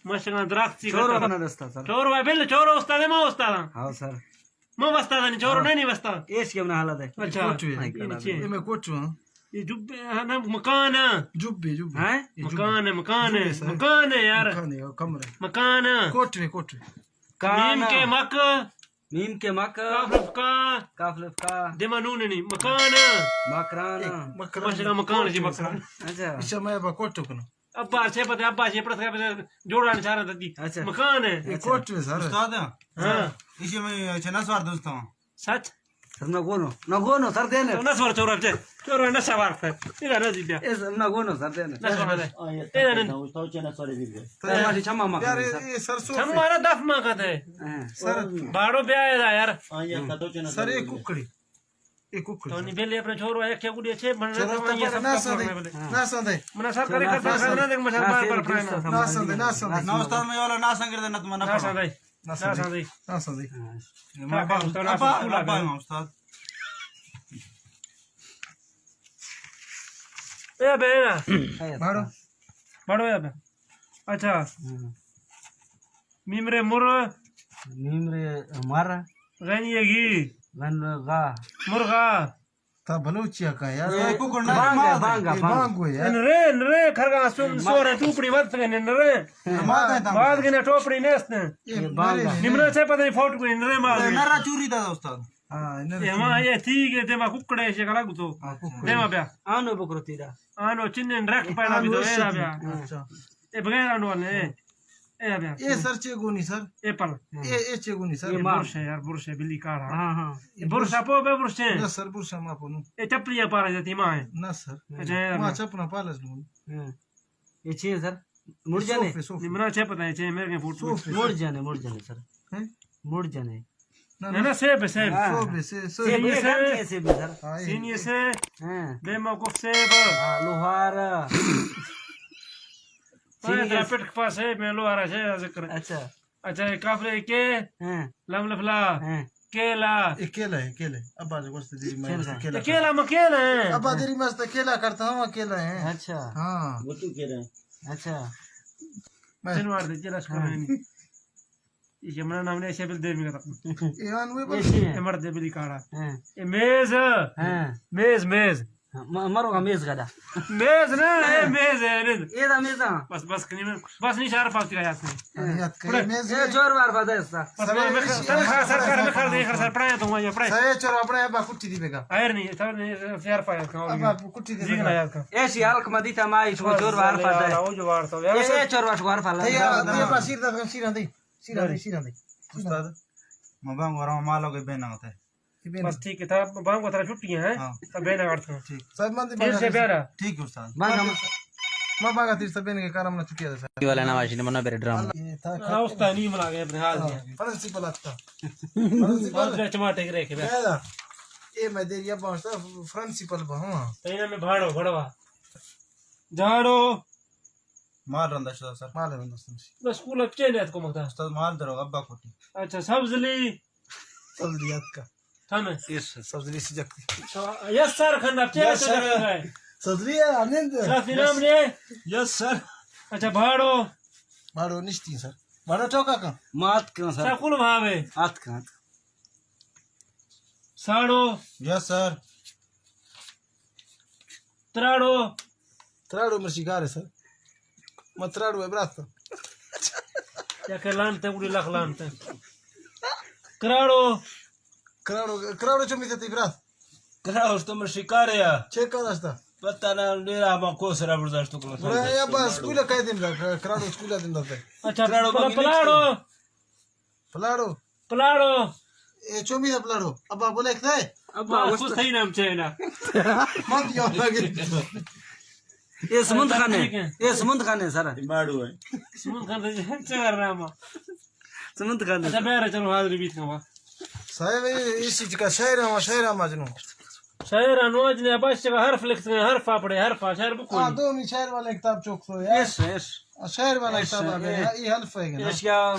مشگاں درخت سی چورو کٹا۔ بنا دستا سر۔ چورو ہے، بل چورو استاد ہے، ما استاد ہاں۔ ہاں سر۔ ما استاد نہیں، چورو ہاں۔ نہیں، نہیں استاد۔ ایش کے بنا حالت ہے۔ اچھا۔ کوٹوے۔ ہاں، یہ میں کوٹو ہاں۔ یہ جب، ہاں، نا، مکان ہے۔ جب بھی، جب بھی۔ ہیں؟ یہ جب مکان ہے، مکان ہے، جب ہے سر۔ مکان ہے یار۔ مکان ہے، کمرہ۔ مکان ہے۔ کوٹوے، کوٹوے۔ کان۔ میم کے مک۔ میم کے مک۔ کاف لف کا۔ کاف لف کا۔ دیما نون نہیں، مکان۔ مکران۔ مکران۔ ماشاءاللہ، مکان جی، مکران۔ اچھا۔ اچھا، میں ابا کوٹو کنو۔ ابا سے پتہ، ابا سے پرس کا جوڑا نشارہ دی۔ اچھا۔ مکان ہے۔ یہ اچھا۔ کوٹو ہے سر۔ استاد۔ ہاں۔ اسی میں اچھا نہ سوار دوستوں۔ سچ؟ سر نہ گونو، نہ گونو، سر دینے۔ نہ سوار چورا چے۔ چورا نہ سوار سر۔ یہ نہ دی بیا۔ اس نہ گونو، سر دینے۔ نہ سوار دے۔ یہ نہ۔ استاد چے نہ سوار دی بیا۔ سر، ہماری چما ما یار، کرے، سر۔ یہ سر سو چما نا دف ما کتے۔ ہاں۔ سر۔ باڑو بیا ہے یار۔ ہاں، یہ کدو چے نہ سر، سوار یہ دی بیا۔ ککڑی۔ یہ ککڑی تو سر۔ نہیں بیلے اپنے چھوڑو، ایک کیا گڑی اچھے بن رہے تو یہ سب نہ سندے۔ بنا سب کرے کرتا ہے، نہ دیکھ مجھے بار بار پڑھنا۔ نہ سندے، نہ سندے۔ نہ استاد میں والا نہ سنگر دے، نہ تم نہ نہ پڑھو۔ سندے۔ نہ سندے۔ نہ سندے۔ نہ سندے۔ ہاں۔ ما با-، استاد، ابا، استاد، ابا، استاد۔ اے بے نا۔ بڑو۔ بڑو یا بے۔ اچھا۔ ہاں۔ میم رے مر۔ میم رے مر۔ غین یہ گی۔ غین غا۔ مرغا۔ تا بلوچی کا یار۔ اے کو گنڈا بانگا، ما بانگا، اے بانگا۔ بانگو یار۔ ان رے، ان رے، کھرگا سن، سورے توپڑی ورت گئے، ان رے۔ ما دا تا۔ بعد گنے ٹوپڑی نیست۔ اے بانگا۔ نمنا سے پتہ نہیں فوٹ کو، ان رے ما۔ نرا چوری دا استاد۔ ہاں، ان رے اے ما چوری۔ یہ تھی کہ دیما ککڑے سے کلا گتو۔ ہاں، ککڑے۔ دیما بیا۔ آنو بکرو تیرا۔ آنو چنن رکھ پیدا بھی تو، اے بیا۔ اچھا۔ اے بغیر آنو نے۔ اے بیا۔ اے سر چے گونی سر؟ ایپل۔ اے، اے چے گونی سر؟ اے برش ہے یار، برش ہے، بلی کاڑا۔ ہاں، ہاں۔ اے برش اپو بے برش ہے۔ نہ سر، برش ما پونو۔ اے چپلی پارا جاتی ماں ہے۔ نہ سر۔ اچھا، اے ما بیا۔ چپنا پالس نو۔ ہاں۔ اے چے سر؟ مڑ جانے؟ صوف ہے، صوف۔ نمنا چے پتہ ہے، چے میرے کے فوٹو۔ صوف ہے مڑ سر۔ جانے، مڑ جانے سر۔ ہیں؟ مڑ جانے۔ نہ، نہ، نہ، سیب ہے، سیب۔ ہاں۔ سیب ہے، سیب۔ سیب ہے، سیب ہے، سر۔ ہاں، یہ سینی سے۔ ہاں۔ بے موقف سیب۔ ہاں، لوہار۔ سینی سے۔ پٹک پا سیب میں لوہارا سے ذکر۔ اچھا۔ اچھا، یہ کافرے کے؟ ہاں۔ لم لفلا۔ ہاں۔ کیلا۔ یہ کیلا ہے، کیلا ہے۔ ابا جو واسطے دیری میں کیلا۔ کیلا کیلا کرتا۔ میں کیلا ہے۔ ابا دیری میں کیلا کرتا ہوں، کیلا ہے۔ اچھا۔ ہاں۔ وہ تو کیلا ہے۔ اچھا۔ میں جنوار دے، جلس کرنے نہیں۔ یہ منا نام نے ایسے بل دیر میں کرتا۔ ایوان وی بل۔ ایسے۔ یہ مرد بلی کاڑا۔ ہاں۔ یہ میز۔ ہاں۔ میز، میز۔ ہاں، م-، مرو کا میز گدا۔ میز نا، اے میز ہے، نہیں۔ اے دا میز ہاں۔ بس، بس کنی میں، بس نہیں، چار پاس کا یاد نہیں۔ ہاں، یاد کر، پڑے۔ میز اے ہے۔ چور بار پتہ ہے اس کا۔ بس میں، میں، سر، سر، سر، میں کر دے، سر، سر، پڑھایا تو وہاں، پڑھایا۔ سر، اے چور اپنے ابا کٹی دی بیگا۔ آئر نہیں، سر نے، سر، چار پاس کا۔ ابا کٹی دی بیگا۔ یار کا۔ اے سی حلق مدی تمائی، چور بار پتہ ہے۔ وہ جو وار تو۔ اے، اے چور بار، چور بار پتہ ہے۔ اے، اے بس سیر دا، سیر دی۔ سیرا دے، سیرا دے۔ استاد، ما بانگ ورا مالو کے بین آتے۔ بس ٹھیک ہے، تا بانگ وترا چھٹی ہے، ہاں۔ تا بین آتے۔ ٹھیک۔ صاحب، من دے پیر سے بیارا۔ ٹھیک ہے استاد۔ بانگ ہم۔ ما بانگا تیر سے بین کے کارم نہ چھٹی ہے سر۔ والا نواز نے منا بیر ڈرام۔ اللہ، یہ تا ہاں، استاد نہیں ملا گئے اپنے حال میں۔ پرنسپل آتا۔ پرنسپل۔ بس ٹماٹر کے رکھے بس۔ اے میں دیر یا بانستا پرنسپل با، ہاں۔ تو انہاں میں بھاڑو، بھڑوا۔ جھاڑو۔ مال رندا شدا سر۔ مال رندا سر۔ بس اسکول اب چے نیت کو مکتا؟ استاد مال درو ابا کوٹی۔ اچھا، سبزلی۔ سبزلی اتکا۔ تھا میں۔ یس سر۔ سبزلی سجک۔ اچھا، یس سر کھندا چے یس تو سر۔ جاتا ہے؟ سبزلی ہے، آنند۔ صافی نام نے؟ یس سر۔ اچھا، بھاڑو۔ بھاڑو نشتی سر۔ بھاڑو چوکا کا؟ مات کا سر۔ سر کل بھاوے۔ آت کا، آت کا۔ ساڑو۔ یس سر۔ تراڑو۔ تراڑو مرشی گارے سر۔ ما تراڑو ہے برات۔ یا کہ لانتے، اڑی لخ لانتے۔ کراڑو۔ کراڑو، کراڑو چمی تے برات۔ کراڑو تو مرشی کارے یا۔ چے کار استا؟ پتہ نہ، ڈیرا ما کو سرا برداشت کو۔ بڑا یا با اسکول کا دن دا، کراڑو اسکول دن دا۔ اچھا، کراڑو پلا-، بگی پلاڑو۔ پلاڑو۔ پلاڑو۔ اے چومی دا پلاڑو۔ ابا بولے کتے؟ ابا، ہاں، وسط۔ کچھ صحیح نام چاہیے نا۔ مت یو لگے۔ اے سمند خان ہے۔ ٹھیک ہے۔ اے سمند خان ہے سارا۔ ماڑو ہے۔ سمند خان سے چار نام۔ سمند خان ہے۔ اچھا، بہر چلو حاضری بیت کا۔ صاحب، اے، اسی جگہ شاعر ہم، شاعر ہم مجنون۔ شاعر انواج نے بس جگہ حرف لکھتے ہیں، حرف پڑھے، حرف، شاعر بکو ہاں، نہیں۔ دو می شاعر والا کتاب چوک سو یار۔ یس، یس۔ شاعر والا یس، کتاب ہے، یس۔ یہ حرف ہے نا۔ یس کیا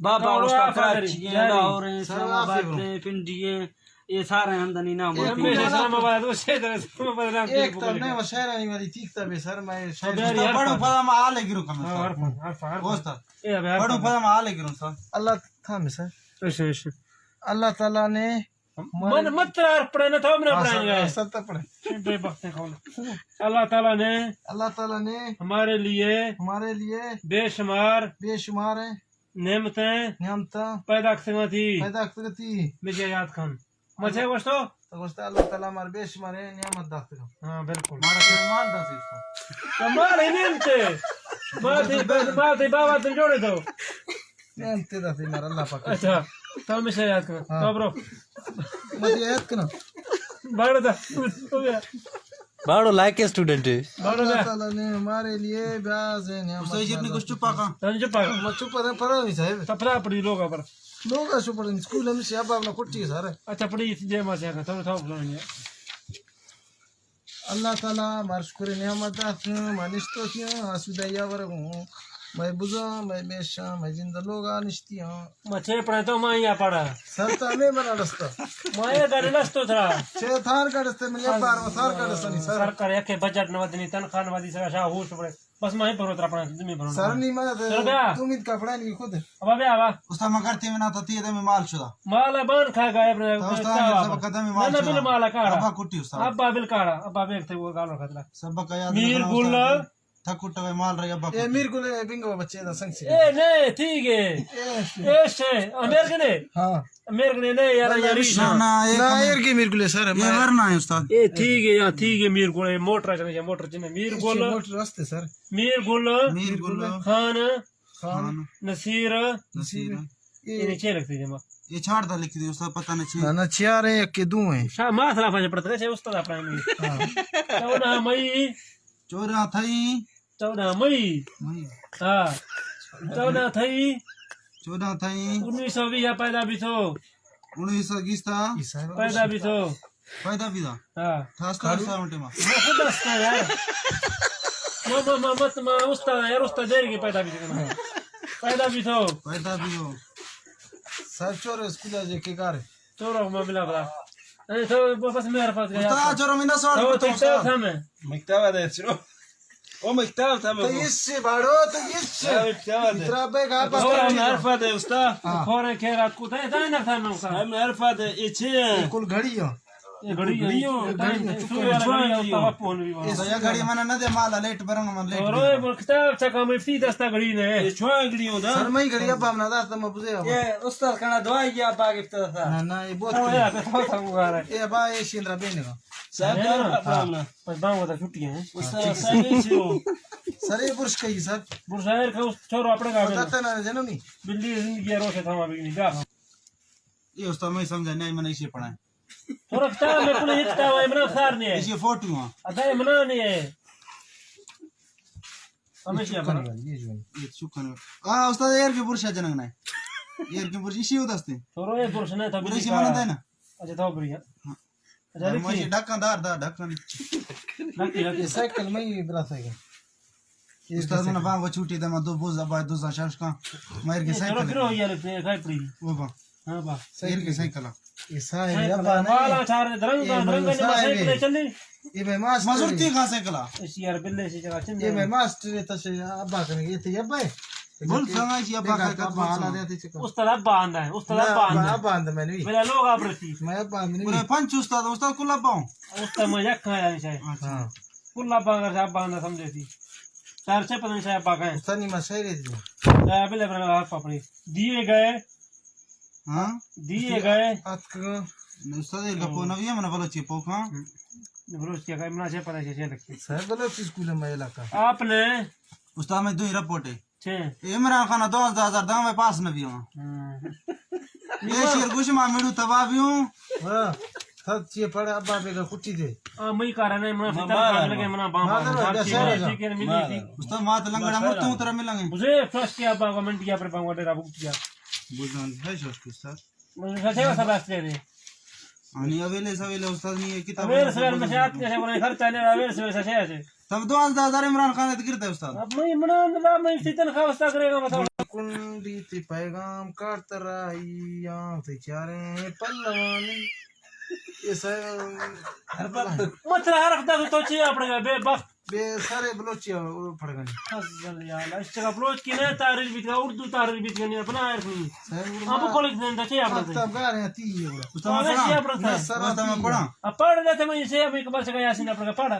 بابا اور استاد حافظ کراچی ہیں، جی۔ لاہور ہیں، سر، اسلام آباد حافظ ہیں، پنڈی ہیں، اے سارے ہمدنی نام اے ہوتی۔ ہمیشہ اسلام آباد، وہ شہر اسلام آباد نام ایک تو نہیں، وہ شہر نہیں والی تیک تا بے سر، میں شہر اب یار، بڑو پدا ما آلے گرو کم ہاں، ہر فن، ہر فن، ہر فن۔ دوست۔ اے اب یار بڑو پدا ما آلے گرو سر۔ اللہ تھا میں سر۔ اچھا، اچھا۔ اللہ تعالیٰ نے من، مت ترار پڑے نہ تھا، من ہاں، پڑھائیں سر، گے۔ سر تک پڑھے۔ بے بخت ہے کون۔ اللہ تعالیٰ نے اللہ تعالیٰ نے ہمارے لیے ہمارے لیے بے شمار بے شمار ہے نعمتیں نعمتیں پیدا کتگاں تھی۔ پیدا کتگاں تھی۔ مجھے یاد کن۔ مچے گوشتو؟ تو گوشتا اللہ تعالیٰ مار بے شمار نعمت داتگاں۔ ہاں، بالکل۔ مارا کہ مال داتی اس کا۔ تو مال ہی نعمت ہے۔ مال تھی، مال تھی بابا تم جوڑے تو۔ نعمت داتی مار اللہ پاک۔ اچھا، تو ہمیشہ یاد کر۔ ہاں۔ تو برو۔ مجھے یاد کرنا۔ باڑو دا۔ ہو گیا۔ باڑو لائق اسٹوڈنٹ ہے۔ باڑو اللہ دا۔ تعالیٰ نے ہمارے لیے بیاض ہے نعمت۔ استاد جی اپنی کچھ چپا کا۔ تم چپا کا۔ میں چپا تھا، پڑھا نہیں صاحب۔ تپلا پڑی لوگ پر۔ لوگ ایسے پڑھے، اسکول ہم سے اب اپنا کٹی ہے سارا۔ اچھا، پڑی اس جے ما سے کا، تم تھا پڑھا نہیں۔ اللہ تعالیٰ مار شکر نعمت دات، ما نشتو تیاں، آسودہ یا ورگوں۔ میں بزاں، میں میشاں، میں جند لوگا نشتیاں۔ ما چے پڑھے تو ما یا پڑھا۔ سر تا میں بنا رستا۔ ما یہ گڑ لستو تھا۔ چے تھار گڑ استے، من یا بار ما تھار گڑ سنی سر۔ سر کر یکے بجٹ نہ ودنی، تنخواہ نہ ودی سر، شاہ ہوش پڑے۔ بس ما ہی پروت رپنا، تم ہی پروت۔ سر نہیں، میں تو امید کپڑا نہیں خود۔ ابا بیا، ابا۔ استاد مگر تی منا تو تی دے میں مال شدا۔ مال بان کھا گئے اپنے تو استاد، سب قدم میں مال نہ، نہ، شدا۔ بل مال کاڑا۔ ابا کٹی استاد۔ ابا بل کاڑا، ابا بیگ تھے وہ گالو خطرہ۔ سب کا یاد میر رکھنا گل۔ استاد۔ تھا کٹا مال رہی ابا کٹی۔ اے میر گل بنگو بچے دا سنگ سے۔ اے نہیں، ٹھیک ہے۔ اے شے۔ اے شے، امیر کنے؟ ہاں۔ میر گلے نے یار، یاری نہ، نہ، نہ، ایر کی میر گلے سر، یہ ورنا ہے استاد۔ اے ٹھیک ہے، یا ٹھیک ہے، میر گلے، موٹر چنے، موٹر چنے، میر گل۔ موٹر راستے سر۔ میر گل۔ میر گل۔ خان۔ خان۔ نصیر۔ نصیر۔ یہ نیچے لکھتے جمع۔ یہ چھاڑ دا لکھ دے استاد، پتہ نہیں چھ۔ نہ، نہ، چار ہیں، یک کے دو ہیں۔ شاہ، ما خلاف ہے، پڑھتے ہیں، استاد اپنا نہیں۔ ہاں۔ تو نہ مئی۔ چودہ تھئی۔ چودہ مئی۔ مئی۔ ہاں۔ چودہ تھئی۔ چودہ تھئی۔ انیس سو بیس پیدا بیتو۔ انیس سو بیس تا۔ پیدا بیتو۔ پیدا بیتا۔ ہاں۔ تھا استاد صاحب ٹیما۔ میں خود استاد یار۔ ما، ما، ما، مت، ما استاد یار، استاد دیر کے پیدا بیتو۔ پیدا بیتو۔ پیدا بیتو۔ سر چور اسکول جے کے کار۔ چورو معاملہ بڑا۔ اے تو بس میں حرفات گیا۔ استاد، چورو میں نہ سوال تو کرتا ہوں، ٹھیک ٹھاک استاد۔ تھا میں۔ مکتب ہے، چورو۔ او مکتب تھا میں تو وہ۔ اس سے باڑو، تو اس سے۔ ہاں، مکتب ہے۔ اترا بے گا اور ہم حرفات ہے، استاد۔ ہاں۔ فورے خیر آپ کو دے، دے نہ تھا میں استاد۔ ہم حرفات ہے، اچھے ہیں۔ یہ کل گھڑی ہے۔ یہ گھڑی ہے۔ گھڑی ہے۔ یہ گھڑی ہے۔ سوریا گھڑی ہے، استاد، آپ کو نہیں۔ یہ سویا گھڑی منا نہ دے، مالا لیٹ برنگ من لیٹ اور برنگ۔ وہ کتاب چکا میں فی دستا گھڑی نے۔ یہ چھوڑا گھڑی ہوں دا۔ سر میں گھڑی ابا منا دستا میں بزے ابا۔ یہ استاد کنا دعا یہ ابا گفت تھا۔ نہ، نہ، یہ بہت ہاں، کم۔ یہ تو بہت ہم گار ہے۔ یہ ابا یہ شیندرا بین کا۔ صاحب، ہے نا؟ ہاں۔ بس بانگ ہوتا چھٹی ہے۔ استاد، صاحب، یہ چھو۔ سر، یہ برش کئی سر؟ برش ہے کہ اس چھوڑو اپنے کا پتہ تھا نا جنمی۔ بلی زندگی روشے تھا وہاں بگنی گا۔ یہ استاد میں سمجھا نہیں، میں نے اسے پڑھا ہے۔ تو رکھتا ہے، میں کو نہیں کتاب ہے، میں نے افسار نہیں ہے۔ اسے فوٹو ہاں۔ ادا ہے، میں نے نہیں ہے۔ ہمیشہ چکن بنا۔ والی، یہ جو ہے۔ یہ چکن والی۔ آ، استاد، ایر کے برشا جنگ نہ ہے۔ ایر کے برش، اسی ہو دستے۔ تو رو یہ برش نہ تھا، بلی اسی کا۔ مانا دینا۔ اچھا، تو بڑھیا۔ ہاں۔ اچھا، رکھیے۔ ڈھکن دار، دار، ڈھکن۔ رکھیے، رکھیے۔ یہ سائیکل میں ہی برا تھا یہ۔ استاد، من بانگو چھٹی دے، من دو بوز ابا دو زن شمش کان۔ مہر کے اے سائیکل چلو، پھر ہو یار، پھر کھائی پڑی۔ وہ با۔ ہاں با۔ مہر کے سائیکل۔ یہ سائیکل۔ ابا نے۔ والا چار درنگ، اے درنگ مزور نے صاحب سائیکل ہے۔ چلی۔ یہ بے ماس مزور تھی کہاں سائیکل آ؟ اس یار بلے سے چلا چل۔ یہ بے ماس ٹرے تسے ابا کنے، یہ تھی ابا ہے۔ بول سمجھ یہ ابا کا ابا حالا دے تھی چکا۔ استاد ابا آندا ہے، استاد ابا آندا ہے۔ ابا آندا میں نہیں۔ میرا لوگ آپ رسی۔ میں ابا آندا نہیں۔ پورے پنچ استاد، استاد کل ابا ہوں۔ استاد میں یک کھایا نہیں شاید۔ ہاں۔ کلا باغر صاحب باندھا سمجھے تھی۔ چار سے پتہ نہیں صاحب باغ ہے۔ استاد نہیں، میں شاعری تھی۔ اے بلے برا آپ پاپڑی۔ دیے گئے۔ ہاں؟ دیے گئے۔ اتک۔ استاد یہ گپو نہ، یہ من بلوچی پوکا۔ بلوچی کا، منا سے پتہ سے، سے لکھی۔ صاحب بلوچی اسکول میں علاقہ۔ آپ نے۔ استاد میں دو ہی رپورٹ ہے۔ چے؟ عمران خان دوازدہ ہزار دام پاس نہ بیوں۔ ہاں۔ اے شیر گوش ما میڑو تباہ بیوں۔ ہاں۔ تھا چیئے پڑے ابا بیگا کٹی دے۔ آ، مئی کارا نہیں، منا ما، فطر ما، خان ما۔ لگے، منا بام ما، بام، ما، ٹھیک ہے، ما، ملی تھی۔ استاد مات لنگڑا ما، مرتا ہوں ترا ملنگے۔ مجھے فرسٹ کیا ابا کو منڈیا پر بام ڈیرا بوٹیا۔ بوزان ہے شوش کو استاد۔ مجھے سچے سب استے دے۔ آنی اویلے سویلے استاد نہیں ہے، کتاب اویل سویل میں سے آتے ہیں، بولے خرچہ نہیں، اویل سویل سچے ہے۔ تب دوازدہ ہزار عمران خان ات گرتا ہے استاد۔ اب میں عمران خان میں اسی تنخواہ واسطہ کرے گا، بتاؤ۔ کنڈی تی پیغام کارت رائی، آں تے چاریں پلوانی۔ یہ سر، مطلب حرف دا تو چی اپڑے گا، بے بخت۔ بے سر بلوچی پڑھگانی۔ حسبی اللہ، اس جگہ بلوچ کی نہ تحریر بیت گا، اردو تحریر بیت گا، نہیں، اپنا حرف نہیں۔ سر، اب ما کالج دین دا چی اپڑے؟ تب گا رہے تی یہ بڑا۔ استاد، پڑھا؟ چی اپڑے؟ نہ سر، استاد، پڑھا۔ اب پڑھ لیتے، میں اسے ہمیں ایک بار سے گیا سین اپڑے گا، پڑھا۔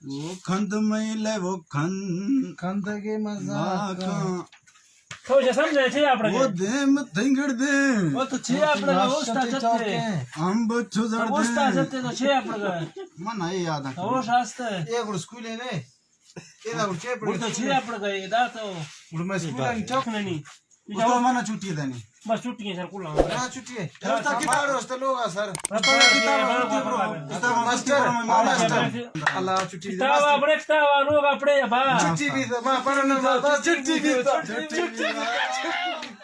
وہ کھند میلے، وہ کھند۔ کھند کے مزاق۔ مزاق۔ تو چے سمجھے، چے اپڑے گا؟ وہ دیم تنگڑ دیم۔ وہ تو چے اپڑے گا، اوشتا جتے۔ ہم بچو زر اوشتا دیم۔ جتے تو چے اپڑے گا؟ من نہیں یاد ہے۔ تو اوش آستے۔ یہ گڑ اسکول ہے نے۔ یہ دا گڑ چے پڑے؟ وہ تو چے اپڑے گا، یہ دا تو۔ گڑ میں اسکول ہے، چوک نہیں۔ استاد، منا چھٹی دے نی۔ بس چھٹی ہے سر، کل ہم۔ ہاں، چھٹی ہے۔ استاد، کتاب، استاد لوگ آ سر۔ استاد، کتاب چھٹی برو۔ استاد، ماسٹر، ماسٹر۔ اللہ چھٹی دے، کتاب ماسٹر۔ اپڑے، کتاب لوگ اپڑے با۔ چھٹی بھی دے، ما پڑھنے ما بس چھٹی بھی دے۔ چھٹی بھی دے۔